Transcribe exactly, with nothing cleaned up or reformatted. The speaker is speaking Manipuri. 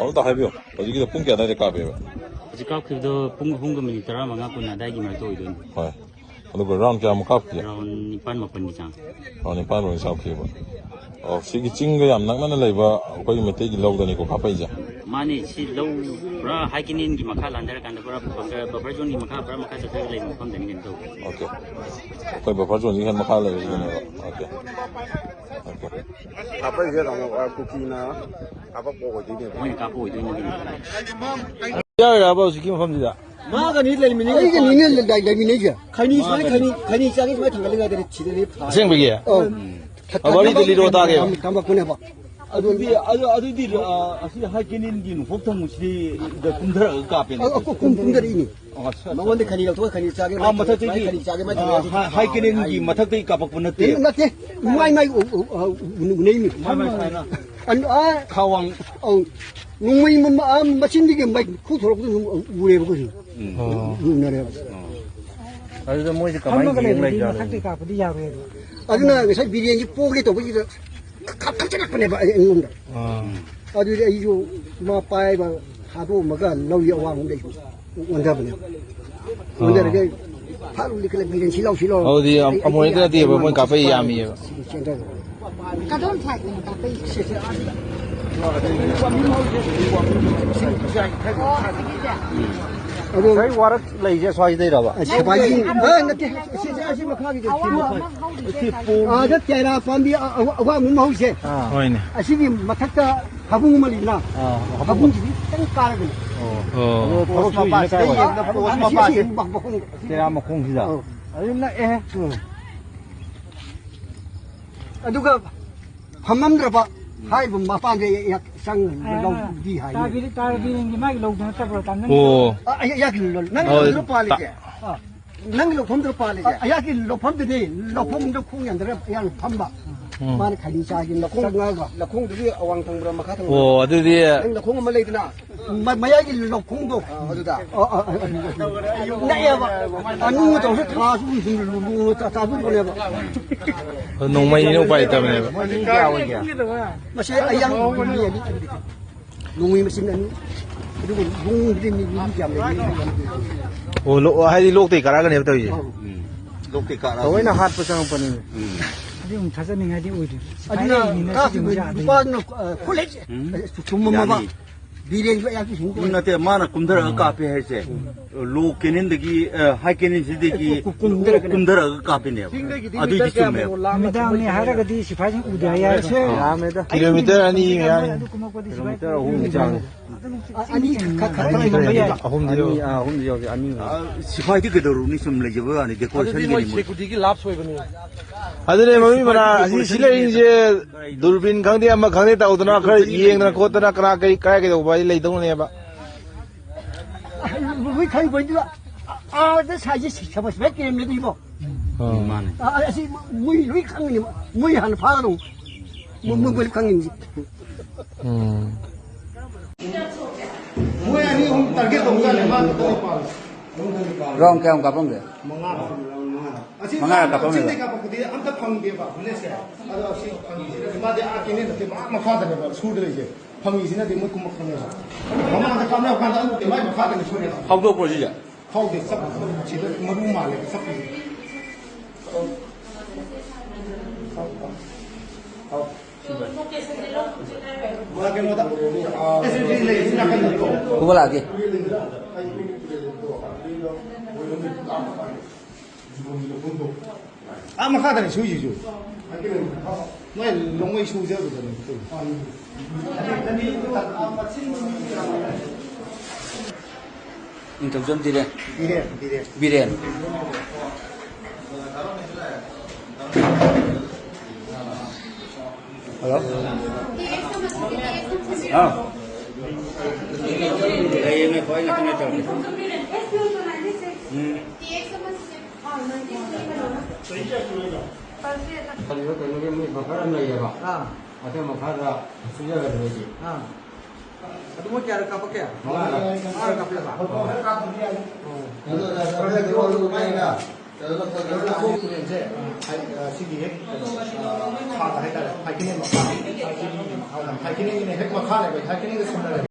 ꯑꯝꯇ ꯍꯥꯏꯕꯤꯌꯨ, ꯍꯧꯖꯤꯛꯀꯤꯗꯣ ꯄꯨꯡ ꯀꯌꯥ ꯑꯗꯥꯏꯗ ꯀꯥꯞꯄꯦꯕ? ꯍꯧꯖꯤꯛ ꯀꯥꯞꯈꯤꯕꯗꯣ ꯄꯨꯡ ꯑꯍꯨꯝꯒ ꯃꯤꯅꯤꯠ ꯇꯔꯥꯃꯉꯥ ꯀꯨꯟ ꯑꯗꯥꯏꯒꯤ ꯃꯔꯛꯇ ꯑꯣꯏꯗꯣꯏꯅꯤ꯫ ꯍꯣꯏ꯫ ꯑꯗꯨꯒ ꯔꯥꯎꯟ ꯀꯌꯥꯃꯨꯛ ꯀꯥꯞꯈꯤꯒꯦ? ꯔꯥꯎꯟ ꯅꯤꯄꯥꯟ ꯃꯥꯄꯟꯒꯤ ꯆꯥꯡ꯫ ꯔꯥꯎꯟ ꯅꯤꯄꯥꯟ ꯃꯥꯄꯟꯒꯤ ꯆꯥꯡ ꯀꯥꯞꯈꯤꯕ꯫ ꯑꯣ, ꯁꯤꯒꯤ ꯆꯤꯡꯒ ꯌꯥꯝ ꯅꯛꯅꯅ ꯂꯩꯕ ꯑꯩꯈꯣꯏꯒꯤ ꯃꯩꯇꯩꯒꯤ ꯂꯧꯗꯅꯤꯀꯣ ꯀꯥꯞꯄꯛꯏꯁꯦ? ꯃꯥꯅꯦ, ꯁꯤ ꯂꯧ ꯄꯨꯔꯥ ꯍꯥꯏ ꯀꯦꯅꯦꯜꯒꯤ ꯃꯈꯥ ꯂꯥꯟꯊꯔꯀꯥꯟꯗ ꯄꯨꯔꯥ ꯕꯐꯔ, ꯕꯐꯔ ꯖꯣꯟꯒꯤ ꯃꯈꯥ ꯄꯨꯔꯥ ꯃꯈꯥ ꯆꯠꯊꯔꯒ ꯂꯩꯕ ꯃꯐꯝꯗꯅꯤ ꯀꯩꯅꯣ ꯇꯧꯕ꯫ ꯑꯣꯀꯦ꯫ ꯑꯩꯈꯣꯏ ꯕꯐꯔ ꯖꯣꯟꯒꯤ ꯍꯦꯛ ꯃꯈꯥ ꯂꯩꯕꯁꯤꯗꯅꯦꯕ꯫ ꯑꯣꯀꯦ꯫ ꯑꯣꯀꯦ꯫ ꯀꯥꯞꯄꯛꯏꯁꯦ ꯇꯥꯃꯣ, ꯑ, ꯀꯨꯀꯤꯅ ꯀꯥꯞꯄꯛꯄ ꯑꯣꯏꯗꯣꯏꯅꯦꯕ꯫ ꯃꯣꯏꯅ ꯀꯥꯞꯄ ꯑꯣꯏꯗꯣꯏꯅꯦ꯫ ꯌꯥꯎꯔꯤꯔꯕ ꯍꯧꯖꯤꯛꯀꯤ ꯃꯐꯝꯁꯤꯗ? ꯃꯥꯒꯅꯤ ꯂꯩꯃꯤꯟꯅꯩ꯫ ꯑꯩꯒꯅꯤꯅꯦ ꯂꯩ-, ꯂꯩꯃꯤꯟꯅꯩꯁꯦ꯫ ꯈꯩꯅꯤ ꯁꯨꯃꯥꯏꯅ ꯈꯩꯅꯤ, ꯈꯩꯅꯤ ꯆꯥꯒꯦ ꯁꯨꯃꯥꯏꯅ ꯊꯥꯡꯒꯠꯂꯤꯉꯩꯗꯗꯤ ꯁꯤꯗꯗꯤ ꯐꯥ-, ꯑꯁꯦꯡꯕꯒꯤ? ꯑꯧ꯫ ꯎꯝ꯫ ꯊ-, ꯋꯥꯔꯤꯗꯨ ꯊ-, ꯂꯤꯔꯣ ꯇꯥꯒꯦ꯫ ꯇꯝ-, ꯇꯝꯃꯛꯄꯅꯦꯕ꯫ ꯑꯗꯨꯗꯤ, ꯑꯗꯨ, ꯑꯗꯨꯗꯤ, ꯑ, ꯑꯁꯤ ꯍꯥꯏ ꯀꯦꯅꯦꯜꯒꯤ ꯅꯣꯡꯄꯣꯛ ꯊꯪꯕꯁꯤꯗ ꯀꯨꯝꯊꯔꯛꯑꯒ ꯀꯥꯞꯄꯦꯅꯦ꯫ ꯑ, ꯑ, ꯀꯨꯝ-, ꯀꯨꯝꯊꯔꯛꯏꯅꯤ꯫ ꯑꯣ, ꯑꯠꯆꯥ, ꯑꯠꯆꯥ꯫ ꯃꯉꯣꯟꯗ ꯈꯩꯅꯤ ꯂꯧꯊꯣꯛꯑ ꯈꯩꯅꯤ ꯆꯥꯒꯦ, ꯑꯥ, ꯃꯥꯏ ꯃꯊꯛꯇꯒꯤ, ꯈꯩꯅꯤ ꯆꯥꯒꯦ, ꯃꯥꯏ ꯑꯥ, ꯈꯩꯅꯤ ꯆꯥꯒꯦ꯫ ꯍꯥꯏ, ꯍꯥꯏ ꯀꯦꯅꯦꯜꯒꯤ ꯃꯊꯛꯇꯒꯤ ꯀꯥꯞꯄꯛꯄ ꯅꯠꯇꯦ꯫ ꯅꯠꯇꯦ꯫ ꯃꯥꯏ, ꯃꯥꯏ ꯎ-, ꯎ-, ꯑ, ꯎ-, ꯎꯅꯩꯅꯤ꯫ ꯃꯥꯏ, ꯃꯥꯏ ꯁꯨꯃꯥꯏꯅ꯫ ꯑꯟ-, ꯑꯥ, ꯈꯥꯋꯥꯡ꯫ ꯑꯧ꯫ ꯅꯣꯡꯃꯩ ꯃ-, ꯑꯥ, ꯃꯆꯤꯟꯗꯒꯤ ꯃꯩ ꯈꯨ ꯊꯣꯛꯂꯛꯄꯗꯨ ꯑꯗꯨꯝ ꯎꯔꯦꯕ ꯑꯩꯈꯣꯏꯁꯨ꯫ ꯎꯝ꯫ ꯎꯅꯔꯦꯕ꯫ ꯑꯗꯨꯗ ꯃꯣꯏꯁꯦ ꯀꯃꯥꯏꯅ ꯐꯝꯃꯒ ꯌꯦꯡ ꯂꯩꯕꯗꯤ ꯂꯩꯖꯥꯠꯅꯣ? ꯃꯊꯛꯇꯩ ꯀꯥꯞꯄꯗꯤ ꯌꯥꯔꯣꯏ ꯑꯗꯣ꯫ ꯑꯗꯨꯅ ꯉꯁꯥꯏ ꯕꯤꯔꯦꯟꯁꯤ ꯄꯣꯒꯦ ꯇꯧꯕꯒꯤꯗ ꯈꯞ-, ꯈꯞꯆꯜꯂꯛꯄꯅꯦꯕ ꯑꯩ-, ꯑꯩꯉꯣꯟꯗ꯫ ꯑꯥ꯫ ꯑꯗꯨꯗꯤ ꯑꯩꯁꯨ ꯃꯥ ꯄꯥꯏꯕ ꯊꯥꯗꯣꯛꯑꯝꯃꯒ ꯂꯧꯔꯤ ꯑꯋꯥꯡꯕꯗ ꯑꯩꯁꯨ ꯑꯣꯟꯊꯕꯅꯦꯕ꯫ ꯑꯥ꯫ ꯑꯣꯟꯊꯔꯒ ꯐꯥꯔꯨ ꯂꯤꯈꯠꯂ ꯕꯤꯔꯦꯟꯁꯤ ꯂꯥꯎ ꯁꯤ ꯂꯥꯎ꯫ ꯑꯗꯨꯗꯤ ꯑꯩ-, ꯑꯃꯨꯔꯛꯇ ꯑꯩ ꯅꯠꯇꯦꯕ ꯃꯣꯏ ꯀꯥꯞꯄꯛꯏ ꯌꯥꯝꯃꯤꯑꯕ꯫ ꯆꯦꯟꯊꯈ꯭ꯔꯦ꯫ ꯀꯗꯣꯝ ꯁꯥꯏꯠꯇꯅꯣ ꯀꯥꯞꯄꯛꯏꯁꯦ? ꯁꯦ, ꯁꯦ, ꯑꯥ, ꯑꯣ, ꯑꯁꯤꯒꯤꯁꯦ? ꯑꯗꯣ ꯉꯁꯥꯏ ꯋꯥꯔꯛ ꯂꯩꯁꯦ ꯁ꯭ꯋꯥꯏꯗꯩꯔꯕ? ꯑ, ꯁꯦꯕꯥꯏꯒꯤ, ꯑ, ꯅꯠꯇꯦ, ꯁꯤ, ꯁꯤ, ꯑꯁꯤ ꯃꯈꯥꯒꯤꯗꯣ, ꯁꯤ ꯑꯋꯥꯡꯕ ꯃꯈꯥ-, ꯑꯃ ꯍꯧꯔꯤꯁꯦ ꯁꯤ ꯀꯥꯏꯗꯅꯣ? ꯄꯣꯡ-, ꯑꯥꯗ ꯇꯦꯔꯥ ꯄꯥꯝꯕꯤ ꯑ-, ꯑ-, ꯑꯋꯥꯡꯕ ꯑꯃ ꯍꯧꯔꯤꯁꯦ꯫ ꯑꯥ꯫ ꯍꯣꯏꯅꯦ꯫ ꯑꯁꯤꯒꯤ ꯃꯊꯛꯇ ꯍꯥꯕꯨꯡ ꯑꯃ ꯂꯩꯅ? ꯑꯥ, ꯍꯥꯕꯨꯡ꯫ ꯍꯥꯕꯨꯡꯁꯤꯗꯤ ꯈꯤꯇꯪ ꯀꯥꯔꯒꯅꯤ꯫ ꯑꯣ꯫ ꯑꯣ꯫ ꯑꯗꯣ ꯊꯕꯛ ꯄꯣꯁ ꯁꯨꯔꯤꯁꯤꯅ ꯃꯄꯥꯁꯤꯗ ꯀꯥꯏ ꯋꯥꯏ? ꯌꯦꯡꯕꯗ ꯄꯣꯁ ꯑꯁꯤ, ꯑꯁꯤ ꯃꯄꯥꯁꯦ꯫ ꯃꯈꯣꯡ꯫ ꯇꯦꯔꯥ ꯃꯈꯣꯡꯁꯤꯗ? ꯑꯧ꯫ ꯑꯗꯨ ꯅꯛꯑꯦ꯫ ꯎꯝ꯫ ꯑꯗꯨꯒ ꯐꯝꯃꯝꯗ꯭ꯔꯕ ꯍꯥꯏꯔꯤꯕ ꯃꯄꯥꯟꯗ ꯆꯪ ꯑꯥ, ꯂꯧꯕꯤ ꯍꯥꯏꯅꯤ꯫ ꯇꯥꯕꯤꯔꯤ-, ꯇꯥꯕꯤꯔꯤꯡꯒꯤ ꯃꯥꯒꯤ ꯂꯧꯗꯨ ꯅꯠꯇꯕ꯭ꯔꯣ? ꯇꯥ-, ꯅꯪꯒꯤ ꯑꯣ꯫ ꯑ, ꯑꯩ-, ꯑꯩꯍꯥꯛꯀꯤ ꯂꯧ-, ꯅꯪꯒꯤ ꯑꯣ, ꯂꯧꯗꯨꯅ ꯄꯥꯜꯂꯤꯁꯦ? ꯇꯥ-, ꯑ, ꯅꯪꯒꯤ ꯂꯧꯐꯝꯗꯨꯅ ꯄꯥꯜꯂꯤꯁꯦ? ꯑ, ꯑꯩꯍꯥꯛꯀꯤ ꯂꯧꯐꯝꯗꯨꯅꯤ, ꯂꯧꯐꯝꯗ ꯈꯣꯡ ꯌꯥꯟꯊꯔ ꯑꯩꯍꯥꯛꯅ ꯐꯝꯕ꯫ ꯎꯝ꯫ ꯃꯥꯅ ꯈꯥꯏꯅꯤ ꯆꯥꯒꯤ ꯂꯧꯈꯣꯡ ꯉꯥꯒ꯫ ꯂꯧꯈꯣꯡꯗꯨꯒꯤ ꯑꯋꯥꯡ ꯊꯪꯕ꯭ꯔꯥ, ꯃꯈꯥ ꯊꯪꯕ꯭ꯔꯥ? ꯑꯣ, ꯑꯗꯨꯗꯤ ꯅꯪ ꯂꯧꯈꯣꯡ ꯑꯃ ꯂꯩꯗꯅ? ꯃ-, ꯃꯌꯥꯏꯒꯤ ꯂꯧꯈꯣꯡꯗꯣ꯫ ꯑ, ꯑꯗꯨꯗ꯫ ꯑ, ꯑ, ꯑ, ꯅꯛꯑꯦꯕ꯫ ꯑꯅꯨ ꯇꯧꯔꯁꯨ ꯊꯥꯁꯨ ꯁꯨꯝ ꯂꯨ-, ꯂꯨ-, ꯂꯨ-, ꯊꯥ-, ꯊꯥꯁꯨ ꯊꯣꯛꯂꯦꯕ꯫ ꯅꯣꯡꯃꯩꯅꯤꯅ ꯎꯄꯥꯏ ꯂꯩꯇꯕꯅꯦꯕ꯫ ꯃꯣꯏ ꯃꯤ ꯀꯌꯥ ꯑꯣꯏꯒꯦ? ꯃꯁꯤ ꯑꯌꯥꯝꯕ ꯃꯤ ꯑꯅꯤ꯫ ꯅꯣꯡꯃꯩ ꯃꯆꯤꯟ ꯑꯅꯤ꯫ ꯑꯗꯨꯒ ꯂꯣꯡꯗꯤ ꯃꯤ, ꯃꯤ ꯌꯥꯝ ꯂꯩ, ꯃꯤ ꯌꯥꯝ ꯂꯩ꯫ ꯑꯣ, ꯂꯣ-, ꯍꯥꯏꯗꯤ ꯂꯣꯛꯇꯩ ꯀꯥꯔꯛꯀꯅꯦꯕ ꯇꯧꯔꯤꯁꯦ꯫ ꯑꯧ꯫ ꯎꯝ꯫ ꯂꯣꯛꯇꯩ ꯀꯥꯔꯛꯑꯒ꯫ ꯊꯑꯣꯏꯅ ꯍꯥꯠꯄ ꯆꯪꯉꯛꯄꯅꯤꯅꯦ꯫ ꯎꯝ꯫ ꯑꯗꯨ ꯑꯃꯨꯛ ꯊꯥꯖꯅꯤꯡꯉꯥꯏꯗꯤ ꯑꯣꯏꯗꯦ꯫ ꯑꯗꯨꯅ ꯁꯤꯐꯥꯏ ꯂꯩꯔꯤꯅꯤꯅ ꯀꯥꯞꯈꯤꯕ ꯁꯤꯗꯤ ꯑꯣꯏ ꯌꯥꯗꯣꯏꯅꯤ꯫ ꯅꯨꯄꯥꯗꯨꯅ, ꯑ, ꯈꯨꯠꯂꯩꯁꯦ꯫ ꯎꯝ꯫ ꯆꯨꯝꯃꯝꯃꯕ꯫ ꯌꯥꯅꯤ꯫ ꯕꯤꯔꯦꯟꯁꯨ ꯑꯌꯥꯛꯄ ꯍꯤꯡ ꯎꯝ, ꯅꯠꯇꯦ, ꯃꯥꯅ ꯀꯨꯝꯊꯔꯒ ꯀꯥꯞꯄꯦ ꯍꯥꯏꯁꯦ꯫ ꯎꯝ꯫ ꯂꯣ ꯀꯦꯅꯦꯜꯗꯒꯤ, ꯑ, ꯍꯥꯏ ꯀꯦꯅꯦꯜꯁꯤꯗꯒꯤ ꯀꯨ-, ꯀꯨꯝꯊꯔꯛꯀꯅꯦ꯫ ꯀꯨꯝꯊꯔꯒ ꯀꯥꯞꯄꯤꯅꯦꯕ꯫ ꯆꯤꯡꯗꯒꯤꯗꯤ ꯑꯗꯨꯏꯗꯤ ꯃꯤꯇꯔ ꯆꯨꯝꯃꯦꯕ꯫ ꯀꯌꯥꯃꯨꯛ ꯂꯥꯞꯅ ꯅꯨꯃꯤꯗꯥꯡꯅꯦ ꯍꯥꯏꯔꯒꯗꯤ ꯁꯤꯐꯥꯏꯁꯤꯡ ꯎꯗꯦ ꯍꯥꯏ ꯌꯥꯏ꯫ ꯌꯥꯝꯃꯦꯗ꯫ ꯀꯤꯂꯣꯃꯤꯇꯔ ꯑꯅꯤ ꯃꯌꯥꯅꯤ꯫ ꯑꯗꯨ ꯀꯨꯝꯃꯛꯄꯗꯤ ꯁꯤꯐꯥꯏ ꯀꯤꯂꯣꯃꯤꯇꯔ ꯑꯍꯨꯝꯒꯤ ꯆꯥꯡ꯫ ꯑꯅꯤ ꯈꯛ, ꯈꯛ, ꯈꯔ ꯑꯅꯤ ꯌꯧꯔꯝꯕ ꯌꯥꯏ꯫ ꯑꯍꯨꯝꯗꯤ ꯑꯅꯤ, ꯌꯧ-, ꯑꯥ, ꯑꯍꯨꯝꯗꯤ ꯌꯧꯗꯦ, ꯑꯅꯤ꯫ ꯑ, ꯁꯤꯐꯥꯏꯗꯤ ꯀꯩꯗꯧꯔꯨꯅꯤ, ꯁꯨꯝ ꯂꯩꯖꯕ ꯋꯥꯅꯤ, ꯑꯗꯨꯗꯤ ꯃꯣꯏ ꯗꯦꯀꯣꯔꯦꯁꯟꯒꯤꯅꯤ ꯃꯣꯏ꯫ ꯁꯦꯀꯨꯔꯤꯇꯤꯒꯤ ꯂꯥꯞꯁ ꯑꯣꯏꯕꯅꯤ꯫ ꯑꯗꯨꯅꯦ, ꯃꯃꯤ ꯃꯅꯥ ꯑꯁꯤ ꯁꯤ ꯂꯩꯔꯤꯁꯦ ꯗꯨꯔꯕꯤꯟ ꯈꯪꯗꯦ, ꯑꯃ ꯈꯪꯗꯦ ꯇꯧꯗꯅ ꯈꯔ ꯌꯦꯡꯗꯅ ꯈꯣꯠꯇꯅ ꯀꯅꯥ ꯀꯩ ꯀꯥꯏ ꯀꯩꯗꯧꯕ ꯍꯥꯏꯗꯤ ꯂꯩꯗꯧꯅꯦꯕ꯫ ꯂꯣꯏ ꯈꯪꯉꯤꯕ ꯑꯗꯨꯒ ꯑꯥꯗ ꯁꯥꯏꯁꯦ ꯁꯃꯁ ꯀꯦꯝꯅꯦ ꯑꯗꯨꯒꯤꯕꯣ꯫ ꯑꯥ꯫ ꯃꯥꯅꯦ꯫ ꯑꯥ, ꯑꯁꯤ ꯃꯣꯏ ꯂꯣꯏ ꯈꯪꯉꯤꯅꯦꯕ꯫ ꯃꯣꯏ ꯍꯥꯟꯅ ꯐꯥꯒꯗꯧꯕ꯫ ꯃꯣꯏ, ꯃꯣꯏ ꯂꯣꯏ ꯈꯪꯉꯤꯅꯦ꯫ ꯎꯝ꯫ ꯃꯣꯏ ꯑꯅꯤ ꯑꯍꯨꯝ ꯇꯥꯔꯒꯦꯠ ꯇꯧꯕꯖꯥꯠꯅꯦ, ꯃꯥ ꯈꯛꯇꯅꯦ ꯄꯥꯜꯂꯤꯁꯦ꯫ ꯔꯥꯎꯟ ꯀꯌꯥꯝ ꯀꯥꯞꯄꯝꯒꯦ? ꯃꯉꯥ꯫ ꯑꯁꯤ ꯃꯉꯥ ꯃꯥ ꯀꯥꯞꯄꯝꯃꯦꯕ? ꯆꯤꯡꯗꯩ ꯀꯥꯞꯄꯛꯄꯗꯤ ꯑꯝꯇ ꯐꯪꯗꯦꯕ, ꯕꯨꯂꯦꯠꯁꯦ꯫ ꯑꯗꯣ ꯑꯁꯤ ꯐꯪꯉꯤꯁꯤꯅꯗꯤ ꯃꯥꯗꯤ ꯑꯥ ꯀꯦꯅꯦꯜ ꯅꯠꯇꯦ, ꯑꯥ ꯃꯈꯥꯗꯅꯦꯕ ꯁꯨꯗ ꯂꯩꯁꯦ꯫ ꯐꯪꯉꯤꯁꯤꯅꯗꯤ ꯃꯣꯏ ꯀꯨꯝꯃꯛꯄꯅꯦꯕ꯫ ꯃꯃꯥꯡꯗ ꯀꯥꯞꯅꯔ ꯀꯥꯟꯗ ꯑꯃꯨꯛ ꯃꯥꯏ ꯃꯈꯥꯗꯅꯦ ꯁꯨꯔꯦꯕ꯫ ꯐꯥꯎꯗꯣꯛꯄ꯭ꯔꯣ ꯁꯤꯁꯦ? ꯐꯥꯎꯗꯦ, ꯆꯞ ꯁꯤꯗ ꯃꯔꯨ ꯃꯥꯜꯂꯦ, ꯆꯞꯄꯤꯁꯦ꯫ ꯃꯥ ꯀꯩꯅꯣꯗ, ꯑꯦꯁ ꯑꯦꯟ ꯗꯤ ꯂꯩ, ꯁꯤ ꯅꯥꯀꯟꯗ꯫ ꯐꯨꯕ ꯂꯥꯛꯀꯦ꯫ ꯑꯥ ꯃꯈꯥꯗꯅꯤ ꯁꯨꯏꯁꯤꯁꯨ꯫ ꯅꯣꯏ ꯂꯣꯡꯃꯩ ꯁꯨꯖꯕꯗꯅꯤ꯫ ꯅꯤꯡꯊꯧꯖꯝ ꯕꯤꯔꯦꯟ꯫ ꯕꯤꯔꯦꯟ, ꯕꯤꯔꯦꯟ꯫ ꯕꯤꯔꯦꯟ꯫ ꯍꯜꯂꯣ꯫ ꯑꯥ꯫ ꯂꯩꯌꯦ, ꯉꯥꯏꯈꯣ, ꯑꯩ ꯉꯥꯛꯇꯪ ꯂꯩꯇꯧꯔꯦ꯫ ꯎꯝ꯫ ꯀꯩꯅꯣꯒꯤ ꯃꯣꯏ ꯕꯐꯔ ꯑꯃ ꯂꯩꯌꯦꯕ꯫ ꯑꯥ꯫ ꯑꯗꯨ ꯃꯈꯥꯗ ꯁꯨꯖꯒꯗꯕ ꯑꯩꯗꯤ꯫ ꯑꯥ꯫ ꯑꯗꯨ ꯃꯣꯏ ꯀꯌꯥꯔꯛ ꯀꯥꯞꯄꯛꯀꯦ? ꯃꯉꯥꯔꯛ꯫ ꯃꯉꯥꯔꯛ ꯀꯥꯞꯄꯛꯑꯦꯕ? ꯑꯣ꯫ ꯇꯨꯔꯦꯟꯁꯦ, ꯍꯥꯏ-, ꯑ, ꯁꯤꯒꯤ ꯍꯦꯛ, ꯑ, ꯃꯈꯥꯗ ꯍꯥꯏꯇꯥꯔꯦ, ꯍꯥꯏꯀꯤꯡ ꯃꯈꯥ, ꯍꯥꯏꯀꯤꯡ ꯃꯈꯥꯗ꯫ ꯍꯥꯏꯀꯤꯅꯤꯡꯒꯤꯅꯦ ꯍꯦꯛ ꯃꯈꯥꯅꯦꯕ, ꯍꯥꯏꯀꯤꯅꯤꯡꯒ ꯁꯝꯅꯔꯦ꯫